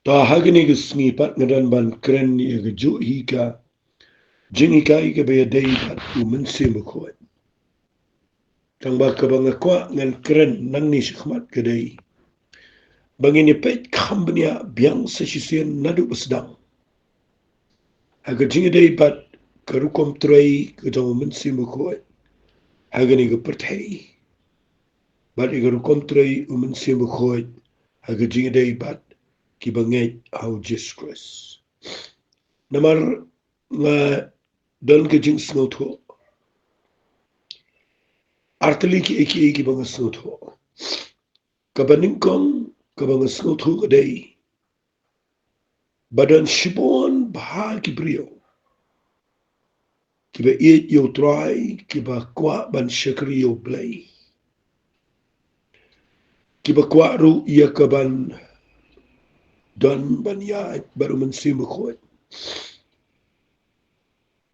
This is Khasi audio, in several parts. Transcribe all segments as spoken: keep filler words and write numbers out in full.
Ta ha kane ka sngi pat nga don ban kren ïa kajuh hi ka jinghikai kaba ïadei bad u Mynsiem Bakhuid. Tang ba kaba nga kwah ngan kren nangne shakhmat ka dei ba ngin ïa peit kham bniah biang sa shisien naduh ba sdang ha ka jingïadei bad ka rukom trei ka jong u Mynsiem Bakhuid ha kane ka pyrthei, bad ïa ka rukom trei u Mynsiem Bakhuid ha ka jingïadei bad kiba ngeit ha u Jisu Khrist. Namar nga don ka jingsngewthuh, artylli kiei kiei kiba nga sngewthuh. Kaba nyngkong kaba nga sngewthuh ka dei ba don shibun bha ki briew kiba ïeit ïa u Trai, kiba kwah ban shakri ïa u Blei, kiba kwah ruh ïa ka ban don ban ïaid bad u Mynsiem Bakhuid.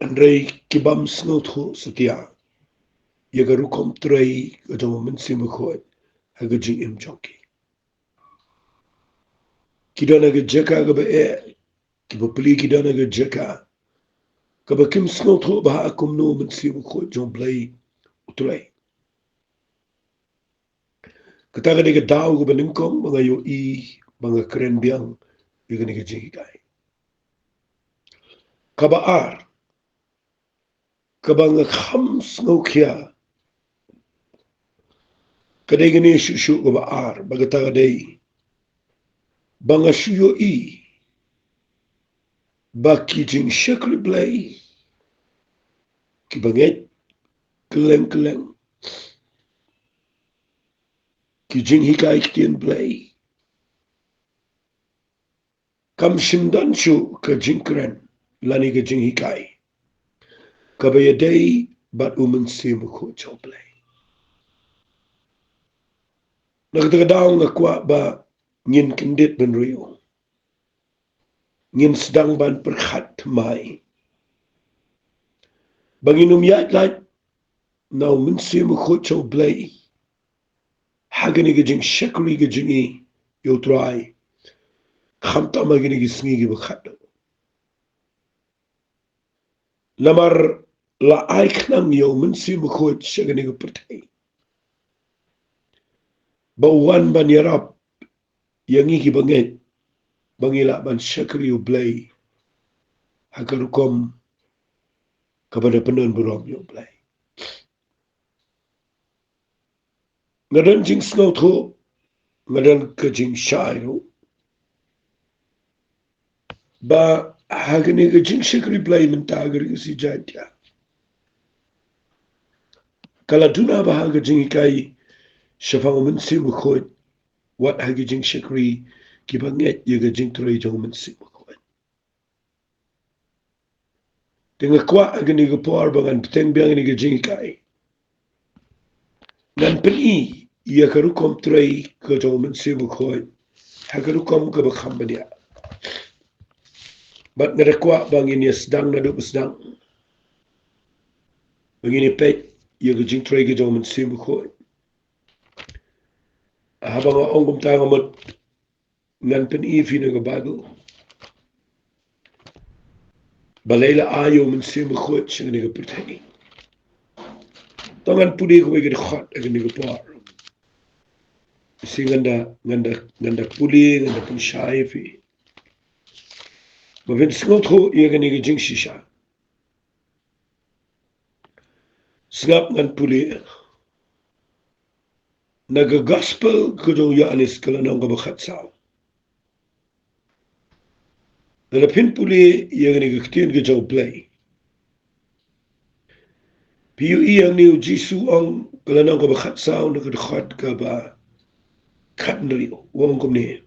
Hynrei ki bym sngewthuh satia ïa ka rukom trei ka jong u Mynsiem Bakhuid ha ka jingim jong ki. Ki don ha ka jaka kaba eh, kiba plie ki don ha ka jaka kaba kim sngewthuh bha kumno u Mynsiem Bakhuid jong u Blei u trei. Kata ka dei ka daw kaba nyngkong ba nga ïohi ba nga kren biang ïa kane ka jinghikai. Kaba ar, kaba nga kham sngewkhia, ka dei kane shuh shuh kaba ar, ba kata ka dei ba nga shu ïohi ba ki jingshakri Blei kiba ngeit kylleng kylleng, ki jinghikai ktien Blei, kam shym don shuh ka jingkren lane ka jinghikai kaba ïadei bad u Mynsiem Bakhuid jong u Blei. Na kata ka daw nga kwah ba ngin kyndit bynriew, ngin sdang ban pyrkhat thymmai ba ngin ym ïaid lait na u Mynsiem Bakhuid jong u Blei ha kane ka jingshakri ka jong ngi ïa u Trai, khamtam ha kine ki sngi kiba khadduh. Namar la ai khnang ïa u Mynsiem Bakhuid sha kane ka pyrthei ba u wan ban ïarap ïa ngi kiba ngeit ba ngi lah ban shakri u Blei ha ka rukom kaba da pyndon burom ïa u Blei. Nga don jingsngewthuh, nga don ka jingshai ruh ba ha kane ka jingshakri Blei mynta ha ka Ri Khasi Jaiñtia, ka la duna ba ha ka jinghikai shaphang u Mynsiem Bakhuid, wat ha ka jingshakri kiba ngeit ïa ka jingtrei jong u Mynsiem Bakhuid. Te nga kwah ha kane ka por ba ngan bteng biang ïa kane ka jinghikai, ngan pyni ïa ka rukom trei ka jong u Mynsiem Bakhuid ha ka rukom kaba kham bniah. Bad nga da kwah ba ngin ïa sdang naduh ba sdang, ba ngin ïa peit ïa ka jingtrei ka jong u Mynsiem Bakhuid. Haba nga ong kumta nga mut ngan pyni ïa phi na ka Baibl balei la ai ïa u Mynsiem Bakhuid sha kane ka pyrthei. To ngan pule kawei ka dkhot ha kane ka por. Shi ngan da, ngan da, ngan da pule, ngan da pynshai ïa phi ba phin sngewthuh ïa kane ka jingshisha. Sngap ngan pule na ka Gospel ka jong u Ïoannis ka lynnong kaba khatsaw. Lada phin pule ïa kane ka ktien ka jong u Blei, phi ïohi hangne u Jisu u ong, ka lynnong kaba khatsaw na ka dkhot kaba khathynriew, u ong kumne: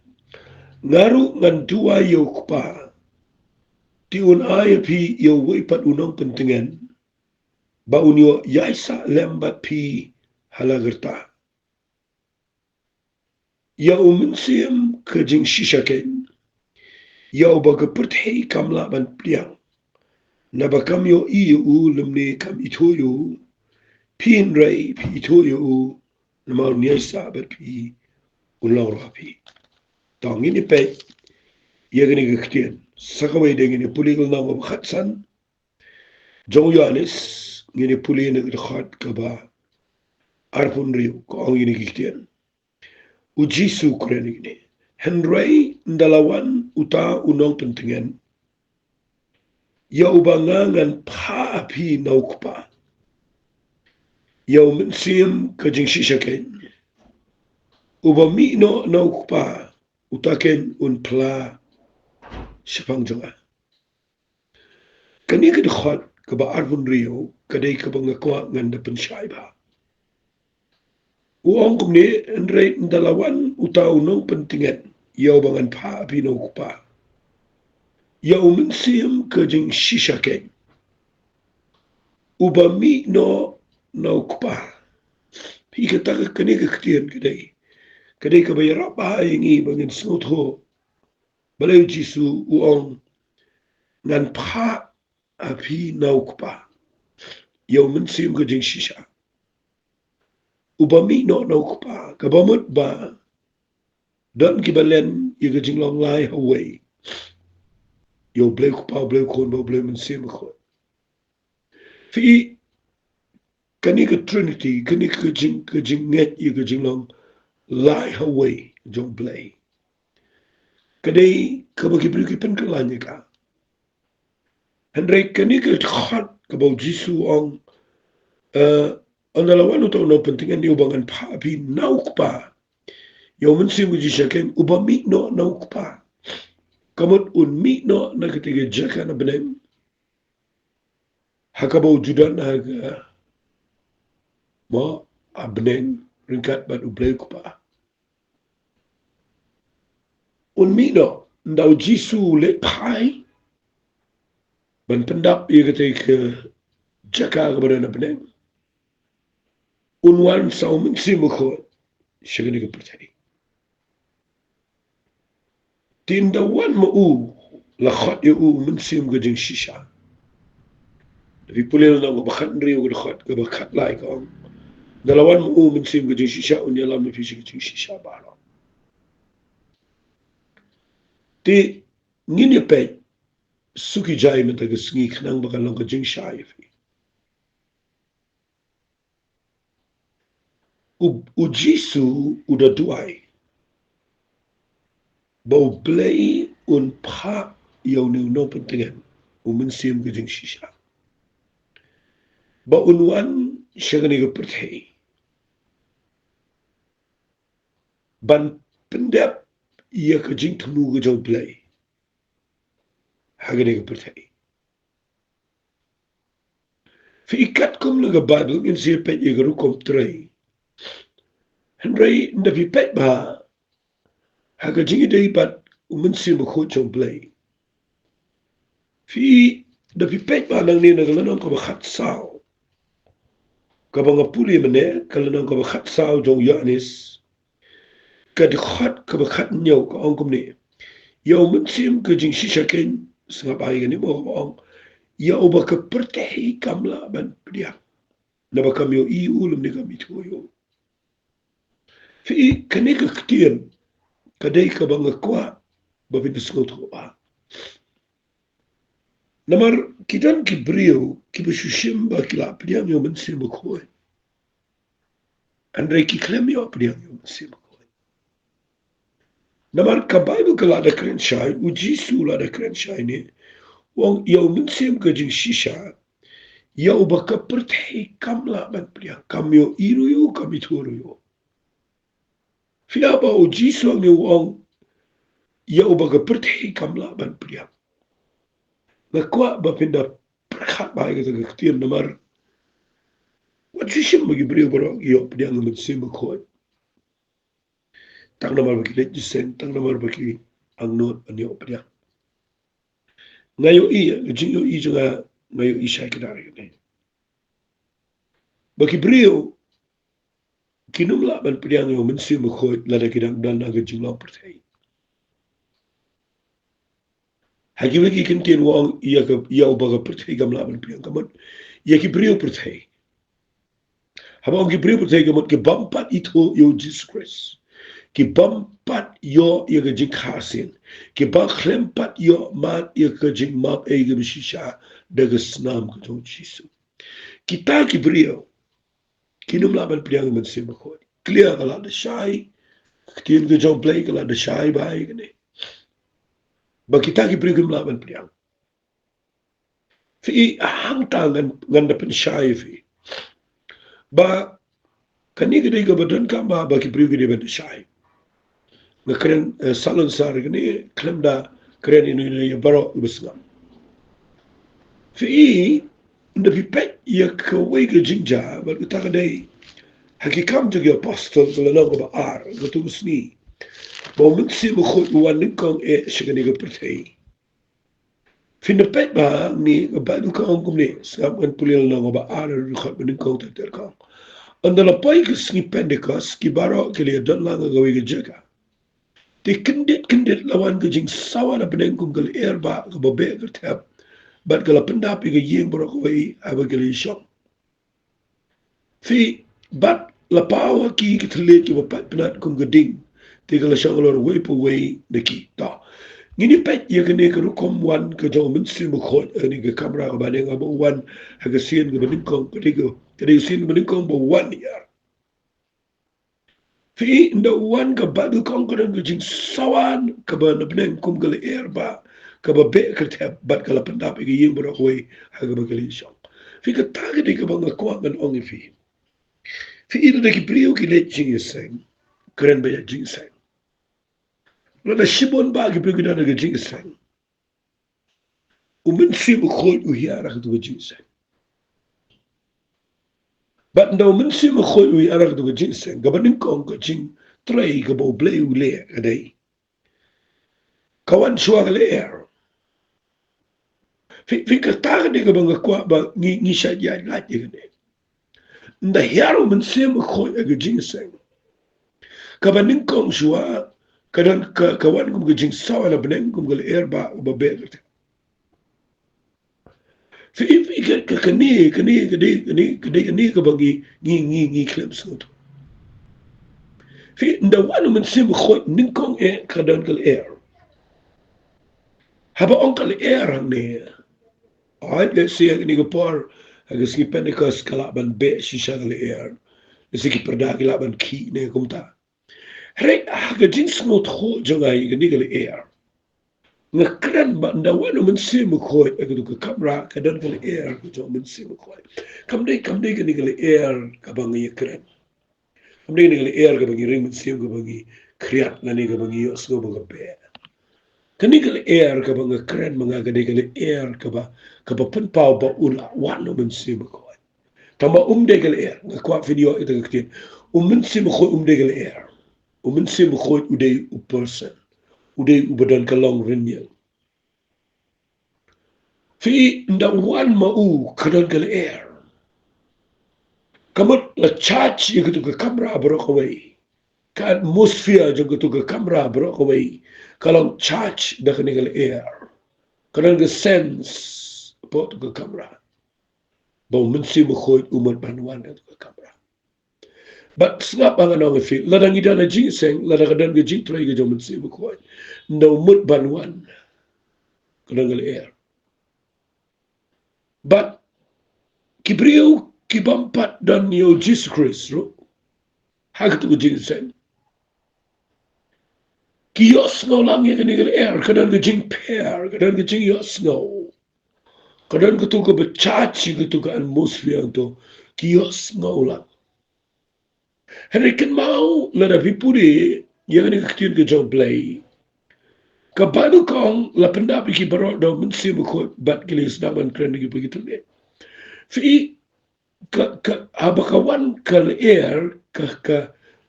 Nga ruh ngan duwai ïa u Kpa, te un ai ïa phi ïa uwei pat u nongpyntngen ba un ïoh ïaisah lem bad phi ha la ka rta. Ïa u Mynsiem ka jingshisha keiñ, ïa uba ka pyrthei kam lah ban pdiang, naba kam ïohi ïa u lymne kam ithuh ïa u. Phi hynrei phi ithuh ïa u, namar un ïaisah bad phi, un long ruh ha phi. To ngin ïa peit ïa kane ka ktien. Sa kawei de ngin ïa pule ka lynnong kaba khatsan jong u Ïoannis, ngin ïa pule na ka dkhot kaba arphew hynriew, ka ong ïa kane ka ktien. U Jisu u kren ïa kine: Hynrei ynda la wan uta u nongpyntngen, ïa uba nga ngan phah ha phi na u Kpa, ïa u Mynsiem ka jingshisha keiñ, uba mih noh na u Kpa, uta keiñ un phla shaphang jong nga. Kane ka dkhot kaba arphew hynriew ka dei kaba nga kwah ngan da pynshai bha. U ong kumne: Hynrei ynda la wan uta u nongpyntngen, ïa uba ngan phah ha phi na u Kpa, ïa u Mynsiem ka jingshisha keiñ, uba mih noh na u Kpa. Phi, kata ka, kane ka ktien ka dei, ka dei kaba ïarap bha ïa ngi ba ngin sngewthuh balei u Jisu u ong, ngan phah ha phi na u Kpa, ïa u Mynsiem ka jingshisha, uba mih noh na u Kpa. Kaba mut ba don kiba len ïa ka jinglong lai ha uwei, ïa u Blei u Kpa, u Blei u Khun bad u Blei u Mynsiem Bakhuid. Phi, kane ka Trinity, kane ka jing, ka jingngeit ïa ka jinglong lai ha uwei jong u Blei, ka dei kaba ki briew ki pynkylla ïa ka. Hynrei kane ka dkhot kaba u Jisu u ong, eh, ynda la wan uta u nongpyntngen, ïa uba ngan phah ha phi na u Kpa, ïa u Mynsiem ka jingshisha keiñ, uba mih noh na u Kpa. Ka mut un mih noh na katei ka jaka na bneng, ha kaba u ju don ha ka, mo, ha bneng ryngkat bad u Blei u Kpa. Un mih noh, ynda u Jisu u leit phai ban pyndap ïa katei ka jaka kaba don ha bneng, un wan sa u Mynsiem Bakhuid sha kane ka pyrthei. Te ynda wan ma u, la khot ïa u u Mynsiem ka jingshisha. Lada phi pule lynnong kaba khathynriew, ka dkhot kaba khatlai ka ong, ynda la wan ma u u Mynsiem ka jingshisha, un ïalam ïa phi sha ka jingshisha baroh. Te ngin ïa peit suki jai mynta ka sngi khnang ba kan long ka jingshai ïa phi. U, u Jisu u da duwai ba u Blei un phah ïa une u nongpyntngen, u Mynsiem ka jingshisha, ba un wan sha kane ka pyrthei ban pyndep ïa ka jingthmu ka jong u Blei ha kane ka pyrthei. Phi, katkum na ka Baibl ngin sa ïa peit ïa ka rukom trei. Hynrei ynda phi peit bha ha ka jingïadei bad u Mynsiem Bakhuid jong u Blei, phi, ynda phi peit bha nangne na ka lynnong kaba khatsaw, kaba nga pule mynne, ka lynnong kaba khatsaw jong u Ïoannis, ka dkhot kaba khathynñiew ka ong kumne: Ïa u Mynsiem ka jingshisha keiñ, sngap bha ïa kane, mo, kaba ong, ïa uba ka pyrthei kam lah ban pdiang, naba kam ïohi ïa u lymne kam ithuh ïa u. Phi, kane ka ktien ka dei kaba nga kwah ba phin da sngewthuh bha. Namar ki don ki briew kiba shu shim ba ki lah pdiang ïa u Mynsiem Bakhuid, hynrei ki khlem ïoh pdiang ïa u Mynsiem Bakhuid. Namar ka Baibl ka la da kren shai, u Jisu u la da kren shai ne, u ong ïa u Mynsiem ka jingshisha, ïa uba ka pyrthei kam lah ban pdiang, kam ïohi ruh ïa u, kam ithuh ruh ïa u. Phi, haba u Jisu u ong ïa uba ka pyrthei kam lah ban pdiang, nga kwah ba phin da pyrkhat bha ïa kata ka ktien, namar wat shu shim ba ki briew baroh ki ïoh pdiang ïa u Mynsiem Bakhuid, tang namar ba ki leit jingïaseng, tang namar ba ki angnud ban ïoh pdiang. Nga ïohi, ka jingïohi jong nga, nga ïohi shai kdar ïa kane, ba ki briew kin ym lah ban pdiang ïa u Mynsiem Bakhuid lada ki dang don ha ka jinglong pyrthei. Ha kiwei ki ktien u ong ïa ka, ïa uba ka pyrthei kam lah ban pdiang, ka mut ïa ki briew pyrthei. Haba ong ki briew pyrthei, ka mut ki bym pat ithuh ïa u Jisu Khrist, ki bym pat ïoh ïa ka jingkha sien, kiba khlem pat ïoh mad ïa ka jingmap ei kaba shisha da ka snam ka jong u Jisu. Kita ki briew kim lah ban pdiang ïa u Mynsiem Bakhuid. Clear, ka lah da shai, ka ktien ka jong u Blei ka lah da shai bha ïa kane. Ba kita ki briew kim lah ban pdiang. Phi i, hangta ngan, ngan da pynshai ïa phi ba kane ka dei kaba donkam ba ki briew ki dei ban da shai. Nga kren, eh, salonsar kane, khlem da kren ïano ïano ïa baroh kiba sngap. Phi i, ynda phi peit ïa kawei ka jingjia, bad kata ka dei ha Ki Kam jong ki Apostol ka lynnong kaba ar, kato ka sngi ba u Mynsiem Bakhuid u wan nyngkong eh sha kane ka pyrthei. Phin da peit ba ngi, ka Baibl ka ong kumne, sngap, ngan pule lynnong kaba ar, dkhot ba nyngkong ter ter, ka ong: Ynda la poi ka sngi Pentekost, ki baroh ki la ïadon lang ha kawei ka jaka. Te kyndit kyndit la wan ka jingsawa na bneng kum ka lyer bah kaba beh kyrthep, bad ka la pyndap ïa ka ïing baroh kawei ha kaba ki la ïashong. Phi, bad la paw ha ki ki thylliej kiba pait pynat kum ka ding, te ka la shong halor uwei pa uwei na ki. To ngin ïa peit ïa kane ka rukom wan ka jong u Mynsiem Bakhuid ha kane ka kamra kaba neng, haba u wan ha ka sien kaba nyngkong, ka dei ka, ka dei ka sien kaba nyngkong ba u wan hiar. Phi i, ynda u wan, ka Baibl ka ong ka don ka jingsawa kaba na bneng kum ka lyer bah kaba beh kyrthep, bad ka la pyndap ïa ka ïing baroh kawei ha kaba ki la ïashong. Phi, kata ka dei kaba nga kwah ngan ong ïa phi. Phi i, lada ki briew ki leit jingïaseng, kren ba ïa jingïaseng, lada shibun bah ki briew ki don ha ka jingïaseng, u Mynsiem Bakhuid u hiar ha kato ka jingïaseng. Bad ynda u Mynsiem Bakhuid u hiar ha kato ka jingïaseng, kaba nyngkong, ka jingtrei kaba u Blei u leh ka dei, ka wan shuwa ka lyer. Phi, phi, kata ka dei kaba nga kwah ba ngi, ngi shait ïaid lait ïa kane. Ynda hiar u Mynsiem Bakhuid ha ka jingïaseng, kaba nyngkong shuwa ka don ka, ka wan kum ka jingsawa na bneng kum ka lyer bah kaba beh kyrthep. Phi, phi, ka, ka, kane, kane, kane, kane, kane, kane kaba ngi, ngi, ngi, ngi khlem sngewthuh. Phi, ynda wan u Mynsiem Bakhuid nyngkong eh ka don ka lyer. Haba ong ka lyer hangne, hooid, let's say, ha kane ka por, ha ka sngi Pentekost ka lah ban beh shisha ka lyer. Let's say ki pyrda ki lah ban khih ne kumta. Hynrei ha ka jingsngewthuh jong nga ïa kane ka lyer, nga kren ba ynda wan u Mynsiem Bakhuid ha kato ka kamra, ka don ka lyer ka jong u Mynsiem Bakhuid. Kam dei, kam dei kane ka lyer kaba ngi ïakren. Kam dei kane ka lyer kaba ngi ring mynsiem, kaba ngi khriat lane kaba ngi ïohsngew ba ka beh. Kane ka lyer kaba nga kren ma nga ka dei ka lyer kaba, kaba pynpaw ba u la wan u Mynsiem Bakhuid. Tangba um dei ka lyer, nga kwah phin ïoh ïa kata ka ktien. U Mynsiem Bakhuid um dei ka lyer. U Mynsiem Bakhuid u dei u person. U dei uba don ka longrynïeng. Phi, ynda wan ma u ka don ka lyer. Ka mut la charge ïa kato ka kamra baroh kawei. Ka atmosphere jong kato ka kamra baroh kawei ka long charge da kane ka lyer. Ka don ka sense hapoh kato ka kamra ba u Mynsiem Bakhuid u mut ban wan ha kato ka kamra. Bad sngap ba ngan ong ïa phi, lada ngi don ha jingïaseng, lada ka don ka jingtrei ka jong u Mynsiem Bakhuid, ynda u mut ban wan, ka don ka lyer. Bad ki briew ki bym pat don ïa u Jisu Khrist ruh ha kato ka jingïaseng, ki ïohsngew lang ïa kane ka lyer, ka don ka jingpher, ka don ka jingïohsngew. Ka don kato kaba charge ïa kato ka atmosphere, to ki ïohsngew lang. Hynrei kynmaw, lada phi pule ïa kane ka ktien ka jong u Blei, ka Baibl ka ong la pyndap ïa ki baroh da u Mynsiem Bakhuid bad ki la sdang ban kren da ki bynta ki thylliej. Phi, ka, ka, haba ka wan ka lyer, ka, ka,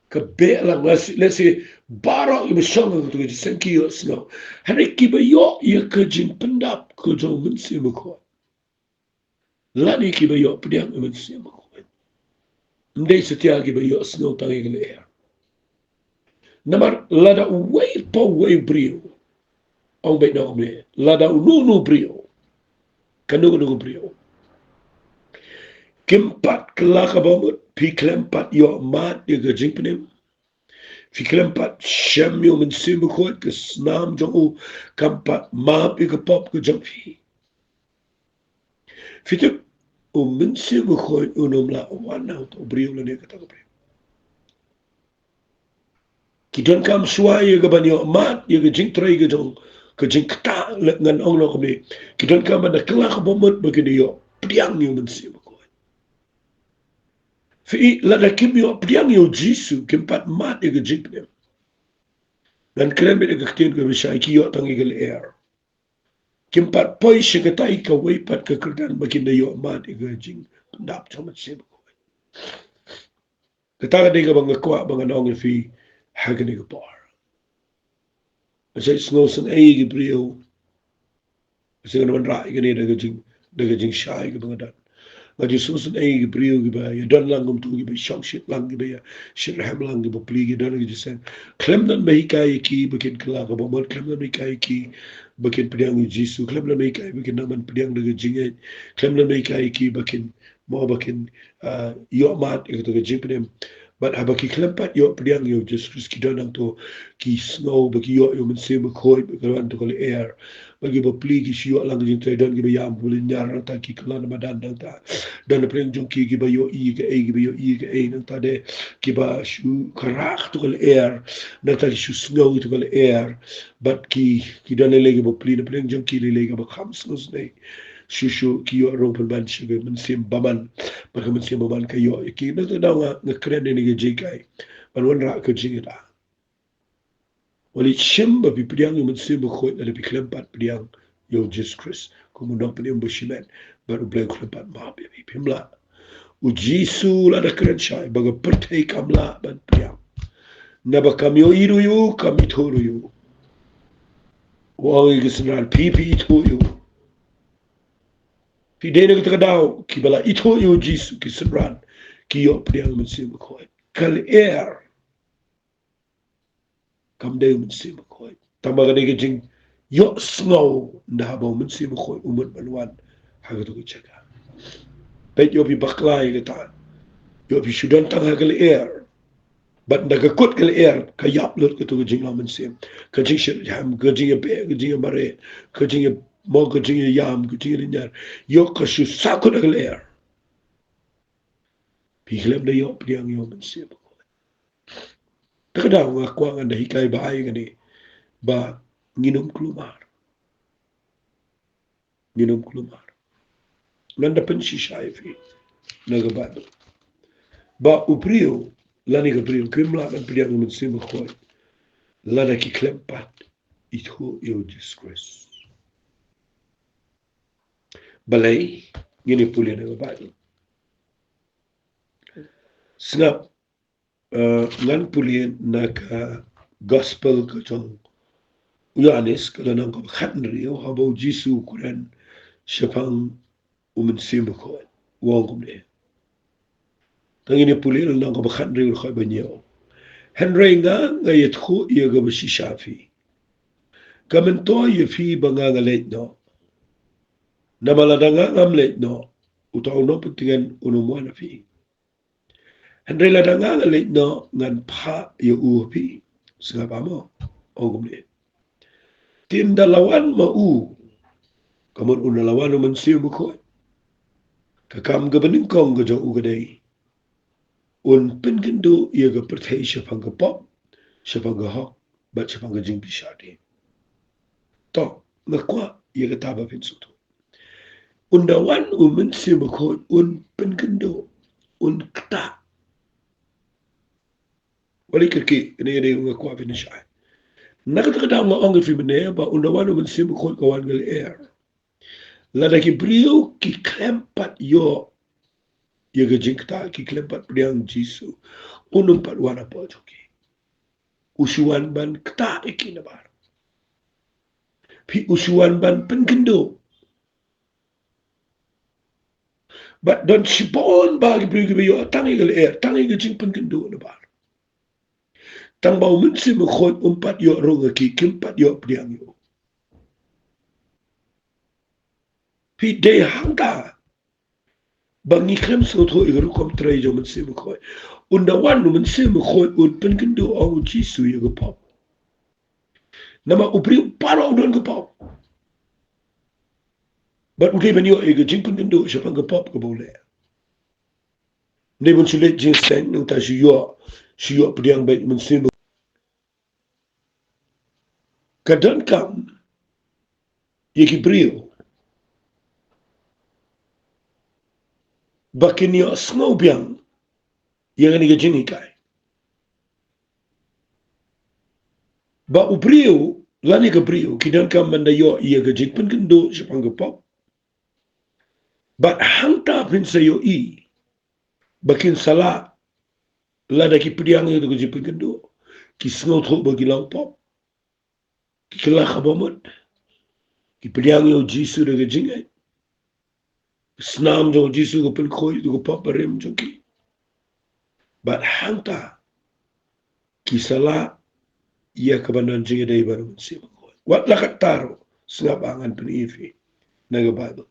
ka beh lang, let's say, let's say, baroh kiba shong ha kato ka jingïaseng ki ïohsngew. Hynrei kiba ïoh ïa ka jingpyndap ka jong u Mynsiem Bakhuid, lane kiba ïoh pdiang ïa u Mynsiem Bakhuid, ym dei satia kiba ïohsngew tang ïa ka lyer. Namar lada uwei pa uwei u briew, ong beit noh kumne, lada uno uno u briew, kano kano u briew, kim pat kylla kaba mut, phi khlem pat ïoh mad ïa ka jingpynim. Phi khlem pat shem ïa u Mynsiem Bakhuid, ka snam jong u kam pat map ïa ka pop ka jong phi. Phi tip, u Mynsiem Bakhuid un ym lah wan na uto u briew lane kata ka briew. Ki donkam shuwa ïa ka ban ïoh mad ïa ka jingtrei ka jong, ka jingktah leh ngan ong noh kumne. Ki donkam ban da kylla ka bamut ba kin ïoh pdiang ïa u Mynsiem Bakhuid. Phi i, lada kim ïoh pdiang ïa u Jisu, kim pat mad ïa ka jingpynim. Ngan kren beit ïa ka ktien kaba shai, ki ïoh tang ïa ka lyer. Kim pat poi sha katai kawei pat ka kyrdan ba kin da ïoh mad ïa ka jingpyndap jong u Mynsiem Bakhuid. Kata ka dei kaba nga kwah ba ngan ong ïa phi ha kane ka por. Nga shait sngewsynei ïa ki briew. Nga shait ngan wanrah ïa kane da ka jing, da ka jingshai kaba nga don. Nga ju sngewsynei ïa ki briew kiba ïa don lang kumto, kiba shongshit lang, kiba ïa shitrhem lang, kiba plie, ki don ki jingïaseng. Khlem don ba hikai ïa ki ba kin kylla ka bamut, khlem don ba hikai ïa ki ba kin pdiang ïa u Jisu, khlem don ba hikai ba kin nang ban pdiang da ka jingngeit, khlem don ba hikai ïa ki ba kin mo ba kin, ah, ïoh mad ïa kato ka jingpynim. Bad haba ki khlem pat ïoh pdiang ïa u Jisu Khrist, ki don hangto, ki sngew ba ki ïoh ïa u Mynsiem Bakhuid, ba ka wan to ka lyer. Bad kiba plie ki shu ïoh lang ka jingtrei, don kiba ïam, kiba lynñiar, nangta ki kylla na madan, nangta don na pdeng jong ki kiba ïohi kaei, kiba ïohi kaei, nangta de kiba shu kyrah to ka lyer, nangta ki shu sngew to ka lyer. Bad ki, ki don lei lei kiba plie na pdeng jong ki, lei lei kiba kham sngewsynei. Shuh shuh ki ïoh rung pynban sha ka mynsiem bymman. Bad ka mynsiem bymman ka ïoh ïa ki. Nangta nga, nga kren ïa kane ka jinghikai ban wanrah ka jingïada. Wat leit shim ba phi pdiang ïa u Mynsiem Bakhuid lada phi khlem pat pdiang ïa u Jisu Khrist kum u Nongpynim bashimet, bad U Blei u khlem pat map ïa phi, phim lah. U Jisu u la da kren shai ba ka pyrthei kam lah ban pdiang, naba kam ïohi ruh ïa u, kam ithuh ruh ïa u. U ong ïa ki synran, phi, phi ithuh ïa u. Phi dei na kata ka daw, kiba la ithuh ïa u Jisu, ki synran, ki ïoh pdiang ïa u Mynsiem Bakhuid. Ka lyer kam dei u Mynsiem Bakhuid. Tangba ka dei ka jingïohsngew ynda haba u Mynsiem Bakhuid u mut ban wan ha kato ka jaka. Peit, ïoh phi bakla ïa kata. Ïoh phi shu don tang ha ka lyer. Bad ynda ka kut ka lyer, ka ïap lut kato ka jinglong mynsiem. Ka jingshitrhem, ka jingïabeh, ka jingïamareh, ka jingïa, mo, ka jingïaïam, ka jingïalynñiar. Ïoh ka shu sahkut ha ka lyer. Phi khlem da ïoh pdiang ïa u Mynsiem Bakhuid. Te ka daw nga kwah ngan da hikai bha ïa kane ba ngin ym kulmar. Ngin ym kulmar. Ngan da pynshisha ïa phi na ka Baibl ba u briew lane ka briew kim lah ban pdiang ïa u Mynsiem Bakhuid lada ki khlem pat ithuh ïa u Jisu Khrist. Balei? Ngin ïa pule na ka Baibl. Sngap, eh, ngan pule na ka Gospel ka jong u Ïoannis, ka lynnong kaba khathynriew, haba u Jisu u kren shaphang u Mynsiem Bakhuid, u ong kumne. Te ngin ïa pule lynnong kaba khathynriew, dkhot ba hynñiew. Hynrei nga, nga ïathuh ïa kaba shisha ïa phi. Ka myntoi ïa phi ba nga, nga leit noh. Namar lada nga ngam leit noh, uta u Nongpyntngen un ym wan ha phi. Hynrei lada nga, nga leit noh, ngan phah ïa u ha phi. Sngap, amo, ong kumne. Te ynda la wan ma u, ka mut ynda la wan u Mynsiem Bakhuid, ka kam kaba nyngkong ka jong u ka dei un pynkynduh ïa ka pyrthei shaphang ka pop, shaphang ka hok, bad shaphang ka jingbishar dien. To, nga kwah ïa kata ba phin sngewthuh. Ynda wan u Mynsiem Bakhuid un pynkynduh, un ktah. Wat leit kyrkieh, kane, kane nga kwah phin shai. Na kata ka daw nga ong ïa phi mynne ba ynda wan u Mynsiem Bakhuid ka wan ka lyer. Lada ki briew ki khlem pat ïoh ïa ka jingktah, ki khlem pat pdiang Jisu, un ym pat wan hapoh jong ki. U shu wan ban ktah ïa ki nabar. Phi, u shu wan ban pynkynduh. Bad don shibun bha ki briew kiba ïoh tang ïa ka lyer, tang ïa ka jingpynkynduh nabar. Tangba u Mynsiem Bakhuid um pat ïoh rung ha ki, kim pat ïoh pdiang ïa u. Phi, dei hangta ba ngi khlem sngewthuh ïa ka rukom trei jong u Mynsiem Bakhuid. Un da wan u Mynsiem Bakhuid un pynkynduh, ong u Jisu, ïa ka pop. Namar u briew baroh u don ka pop. Bad u dei ban ïoh ïa ka jingpynkynduh shaphang ka pop kaba u leh. Dei ban shu leit jingïaseng, nangta shu ïoh, shu ïoh pdiang beit u Mynsiem Bakhuid. Ka donkam ïa ki briew ba kin ïohsngew biang ïa kane ka jinghikai. Ba u briew lane ka briew ki donkam ban da ïoh ïa ka jingpynkynduh shaphang ka pop. Bad hangta phin sa ïohi ba kin sa lah, lada ki pdiang ïa ka jingpynkynduh, ki sngewthuh ba ki long pop, ki kylla ka bamut, ki pdiang ïa u Jisu da ka jingngeit. Ka snam jong u Jisu ka pynkhuid ïa ka pop barim jong ki. Bad hangta ki sa lah ïa ka ban don jingïadei bad u Mynsiem Bakhuid. Wat la katta ruh, sngap, ngan pyni ïa phi na ka Baibl.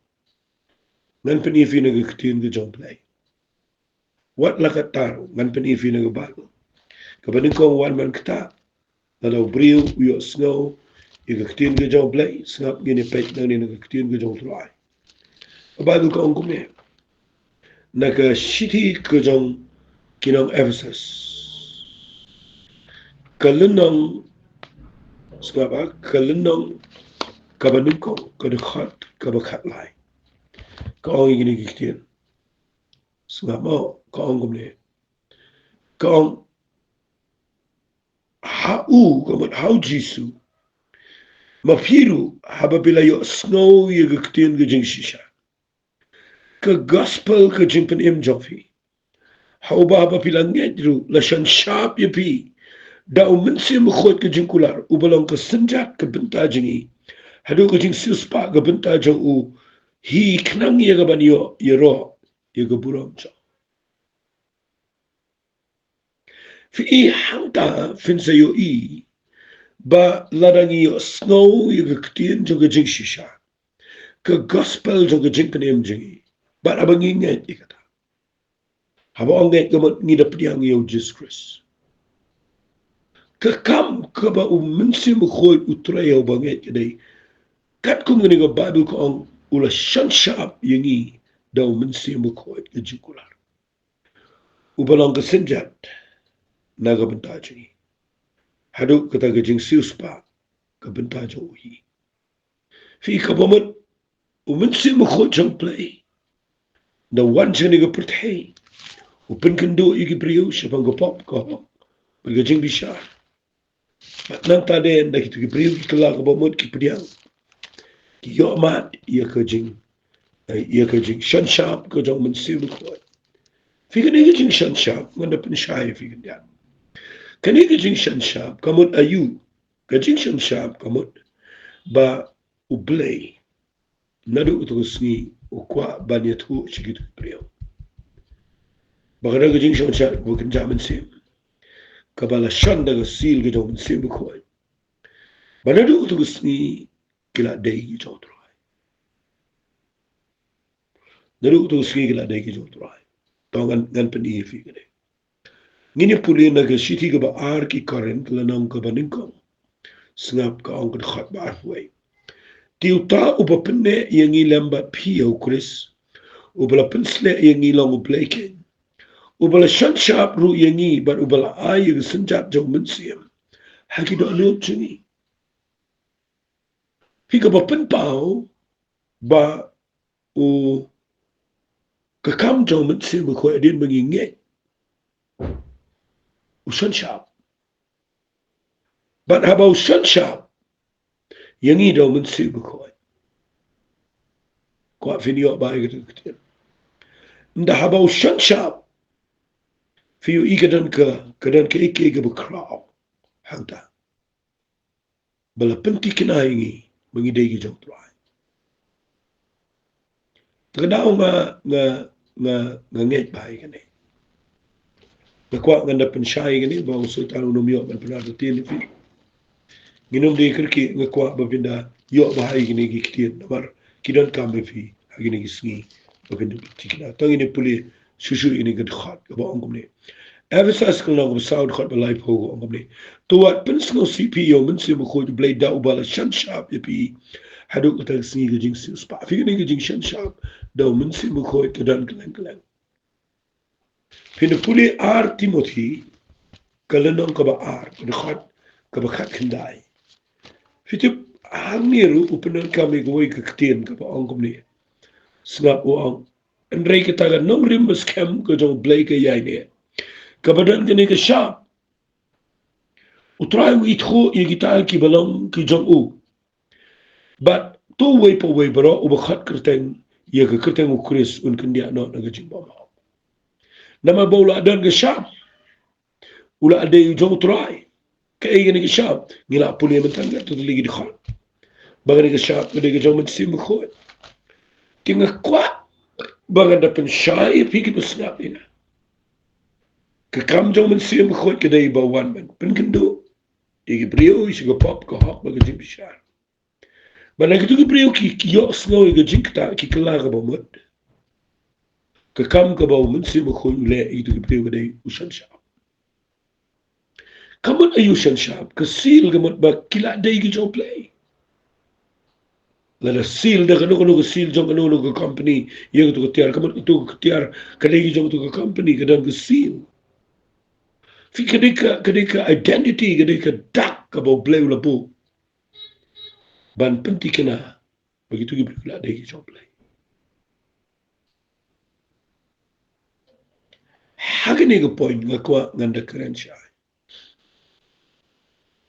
Ngan pyni ïa phi na ka Ktien ka jong U Blei. Wat la katta ruh, ngan pyni ïa phi na ka Baibl. Kaba nyngkong, wan man kata, lada u briew u ïohsngew ïa ka Ktien ka jong U Blei, sngap, ngin ïa peit nangne na ka Ktien ka jong U Trai. Ka Baibl ka ong kumne, na ka shithi ka jong ki nong Ephesus, ka lynnong, sngap, ka lynnong kaba nyngkong, ka dkhot kaba khatlai. Ka ong ïa kine ki ktien. Sngap mo, ka ong kumne. Ka ong, ha u, ka mut ha u Jisu, ma phi ruh, haba phi la ïohsngew ïa ka ktien ka jingshisha, ka gospel ka jingpynim jong phi, ha uba haba phi la ngeit ruh, la shon shap ïa phi da u Mynsiem Bakhuid ka jingkular, uba long ka synjat ka bynta jong ngi, haduh ka jingsiewspah ka bynta jong u, hi khnang ïa ka ban ïoh ïaroh ïa ka burom jong. Phi i, hangta phin sa ïohi ba lada ngi ïohsngew ïa ka ktien jong ka jingshisha, ka gospel jong ka jingpynim jong ngi, bad haba ngi ngeit ïa kata, haba ong ngeit ka mut ngi da pdiang ïa u Jisu Khrist. Ka kam kaba u Mynsiem Bakhuid u trei ïa uba ngeit ka dei, katkum kane ka Baibl ka ong, u la shon shap ïa ngi da u Mynsiem Bakhuid ka jingkular, uba long ka synjat na ka bynta jong ngi, haduh kata ka jingsiewspah ka bynta jong u hi. Phi, kaba mut u Mynsiem Bakhuid jong U Blei da wan sha kane ka pyrthei, u pynkynduh ïa ki briew shaphang ka pop, ka hok bad ka jingbishar. Bad nangta dei, ynda kito ki briew ki kylla ka bamut, ki pdiang, ki ïohmad ïa ka jing, eh, ïa ka jingshon shap ka jong u Mynsiem Bakhuid. Phi, kane ka jingshon shap, ngan da pynshai ïa phi khyndiat. Kane ka jingshon shap ka mut aïu? Ka jingshon shap ka mut ba U Blei naduh kato ka sngi u kwah ban ïathuh sha kito ki briew. Ba ka don ka jingshon shap kaba kynja mynsiem, kaba la shon da ka seal ka jong u Mynsiem Bakhuid, ba naduh kato ka sngi ki la dei ki jong U Trai. Naduh kato ka sngi ki la dei ki jong U Trai. To ngan, ngan pyni ïa phi kane. Ngin ïa pule na ka shithi kaba ar ki Korinth, lynnong kaba nyngkong. Sngap, ka ong ka dkhot ba arphew wei. Te uta uba pynneh ïa ngi lem bad phi ïa u Khrist, uba la pynshlur ïa ngi long U Blei keiñ, uba la shon shap ruh ïa ngi bad uba la ai ïa ka synjat jong u Mynsiem ha ki dohnud jong ngi. Phi, kaba pynpaw ba u, ka kam jong u Mynsiem Bakhuid hadien ba ngi ngeit, u shon shap. Bad haba u shon shap ïa ngi da u Mynsiem Bakhuid, kwah phin ïoh bha ïa kata ka ktien. Ynda haba u shon shap, phi ïohi ka don ka, ka don kaei kaei kaba khraw hangta, ba la pynthikna ïa ngi ba ngi dei ki jong U Trai. Te ka daw nga, nga, nga, nga ngeit bha ïa kane. Nga kwah ngan da pynshai ïa kane ba u Soitan un ym ïoh ban pynartatien ïa phi. Ngin ym dei kyrkieh, nga kwah ba phin da ïoh bha ïa kine ki ktien namar ki donkam ïa phi ha kine ki sngi ba phin da pynthikna. To ngin ïa pule shuh shuh ïa kane ka dkhot kaba ong kumne. Ephesos ka lynnong kaba saw dkhot ba laiphew ka ong kumne. To wat pynsngewsih phi ïa u Mynsiem Bakhuid, U Blei da uba la shan shap ïa phi haduh kata ka sngi ka jingsiewspah. Phi kane ka jingshan shap da u Mynsiem Bakhuid ka don kylleng kylleng. Phin da pule ar Timothi ka lynnong kaba ar, ka dkhot kaba khatkhyndai. Phi tip, hangne ruh u pyndonkam ïa kawei ka ktien kaba ong kumne. Sngap, u ong, hynrei kata ka nongrim baskhem ka jong U Blei ka ïaineh. Kaba don kane ka shap, U Trai u ithuh ïa kita kiba long ki jong u. Bad to uwei pa uwei baroh uba khot kyrteng ïa ka kyrteng U Khrist un kyndiah noh na ka jingbymhok. Namar ba u la don ka shap, u la dei u jong U Trai. Kaei kane ka shap? Ngi la pule mynta katto katne ki dkhot ba kane ka shap ka dei ka jong u Mynsiem Bakhuid. Te nga kwah ba ngan da pynshai ïa phi kiba sngap ïa nga. Ka kam jong u Mynsiem Bakhuid ka dei ba u wan ban pynkynduh ïa ki briew sha ka pop, ka hok bad ka jingbishar. Bad na kito ki briew ki, ki ïohsngew ïa ka jingktah, ki kylla kaba mut. Ka kam kaba u Mynsiem Bakhuid u leh ïa kito ki briew ka dei u shan shap. Ka mut aïu u shan shap? Ka seal ka mut ba ki la dei ki jong U Blei. Lada seal da kano kano ka seal jong kano kano ka company ïa kato ka tiar, ka mut kato ka tiar ka dei ki jong kato ka company, ka don ka seal. Phi, ka dei ka, ka dei ka identity, ka dei ka dak kaba U Blei u la buh ban pynthikna ba kito ki briew ki la dei ki jong U Blei. Ha kane ka point nga kwah ngan da kren shai.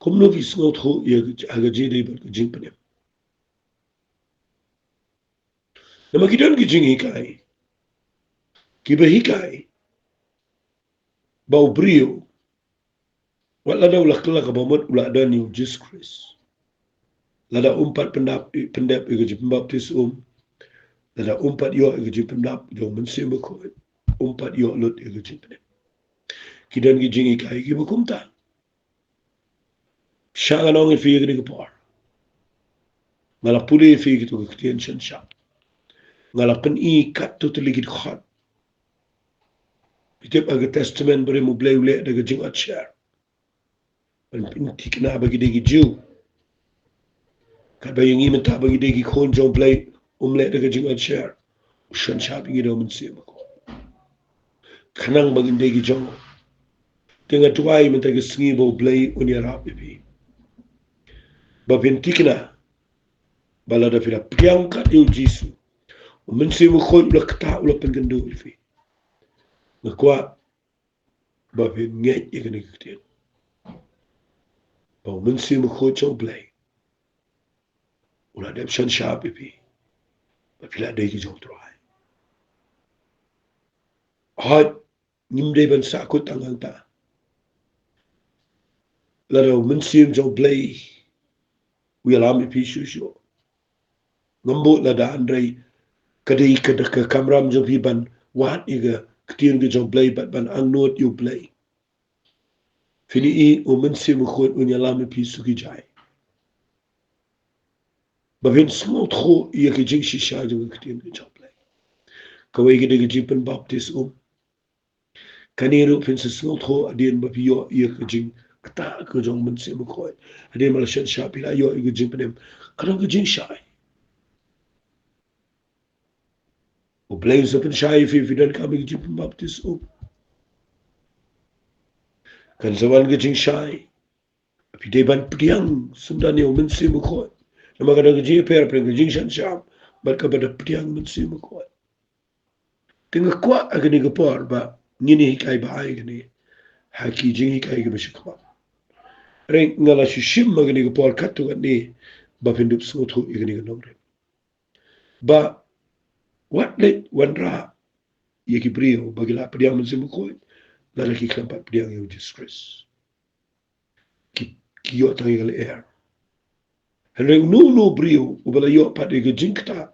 Kumno phi sngewthuh ïa ka, ha ka jingïadei bad ka jingpynim? Namar ki don ki jinghikai kiba hikai ba u briew, wat lada u la kylla kaba mut, u la don ïa u Jisu Khrist, lada um pat pyndap, pyndep ïa ka jingpynbaptis um, lada um pat ïoh ïa ka jingpyndap jong u Mynsiem Bakhuid, um pat ïoh lut ïa ka jingpynim. Ki don ki jinghikai kiba kumta. Sha ngan ong ïa phi ïa kane ka por, nga la pule ïa phi kito ki ktien shan shap. Nga la pyni katto katne ki dkhot. Phi tip, ha ka Testament Barim U Blei u leh da ka jingotsher ban pynthikna ba ki dei ki Jiw. Katba ïa ngi mynta ba ngi dei ki khun jong U Blei, um leh da ka jingotsher. U shan shap ïa ngi da u Mynsiem Bakhuid khnang ba ngin dei ki jong u. Te nga duwai mynta ka sngi ba U Blei un ïarap ïa phi ba phin thikna ba lada phi la pdiang kat ïa u Jisu, u Mynsiem Bakhuid u la ktah, u la pynkynduh ïa phi. Nga kwah ba phin ngeit ïa kane ka ktien, ba u Mynsiem Bakhuid jong U Blei u la dep shan shap ïa phi, ba phi la dei ki jong U Trai. Hooid, ngim dei ban sahkut tang hangta. Lada u Mynsiem jong U Blei u ïalam ïa phi shuh shuh, ngam bud lada, hynrei ka dei ka, ka kamram jong phi ban wad ïa ka ktien ka jong U Blei bad ban angnud ïa U Blei. Phin ïohi u Mynsiem Bakhuid un ïalam ïa phi suki jai ba phin sngewthuh ïa ka jingshisha jong ka ktien ka jong U Blei. Kawei ka dei ka jingpynbaptis um. Kane ruh phin sa sngewthuh hadien ba phi ïoh ïa ka jingktah ka jong u Mynsiem Bakhuid. Hadien ba la shan shap phi la ïoh ïa ka jingpynim. Ka don ka jingshai. U Blei un sa pynshai ïa phi, phi donkam ïa ka jingpynbaptis um. Kan sa wan ka jingshai. Phi dei ban pdiang syndon ïa u Mynsiem Bakhuid. Namar ka don ka jingïapher hapdeng ka jingshan shap bad kaba da pdiang Mynsiem Bakhuid. Te nga kwah ha kane ka por ba ngin ïa hikai bha ïa kane ha ki jinghikai kiba sha khmat. Hynrei nga la shu shim ha kane ka por katto katne ba phin dup sngewthuh ïa kane ka nongrim. Ba wat leit wanrah ïa ki briew ba ki la pdiang Mynsiem Bakhuid lada ki khlem pat pdiang ïa u Jisu Khrist. Ki, ki ïoh tang ïa ka lyer. Hynrei uno uno u briew uba la ïoh pat ïa ka jingktah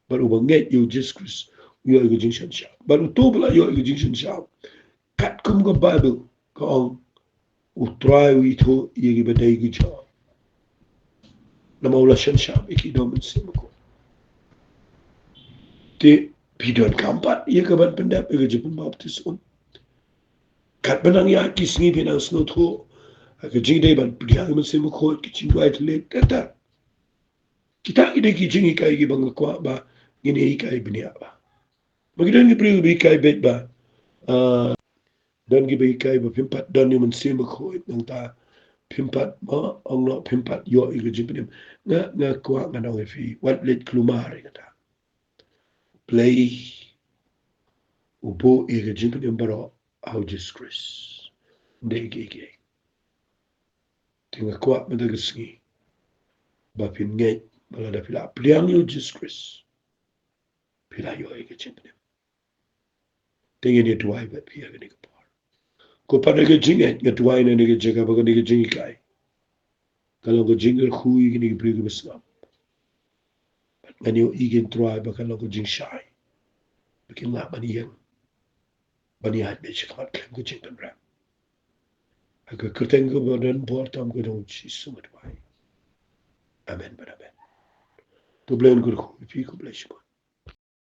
bad uba ngeit ïa u Jisu Khrist u ïoh ïa ka jingshan shap. Bad uto uba la ïoh ïa ka jingshan shap, katkum ka Baibl ka ong, U Trai u ithuh ïa kiba dei ki jong u. Namar u la shan shap ïa ki da u Mynsiem Bakhuid. Te phi donkam pat ïa ka ban pyndep ïa ka jingpynbaptis um. Katba nang ïaid ki sngi phi nang sngewthuh ha ka jingdei ban pdiang ïa u Mynsiem Bakhuid, ki jingduwai thylliej, ter ter. Kita ki dei ki jinghikai kiba nga kwah ba ngin ïa hikai bniah bha. Ba ki don ki briew kiba hikai beit ba, ah, don kiba hikai ba phim pat don ïa u Mynsiem Bakhuid, nangta phim pat, ma, ong noh, phim pat ïoh ïa ka jingpynim. Nga, nga kwah ngan ong ïa phi, wat leit kulmar ïa kata. Blei u buh ïa ka jingpynim baroh ha u Jisu Khrist. Ym dei kiei kiei. Te nga kwah mynta ka sngi ba phin ngeit ba lada phi la pdiang ïa u Jisu Khrist, phi la ïoh ïa ka jingpynim. Te ngin ïa duwai bad phi ha kane ka por. Ko Kpa, da ka jingngeit nga duwai na kane ka jaka ba kane ka jinghikai ka long ka jingkyrkhu ïa kine ki briew kiba sngap. Bad ngan ïohi, ko Trai, ba ka long ka jingshai ba kin lah ban ïeng, ban ïaid beit shakhmat khlem ka jingpynrem. Ha ka kyrteng kaba don bor tam ka jong u Jisu nga duwai. Amen bad amen. To Blei un kyrkhu ïa phi, khublei shibun.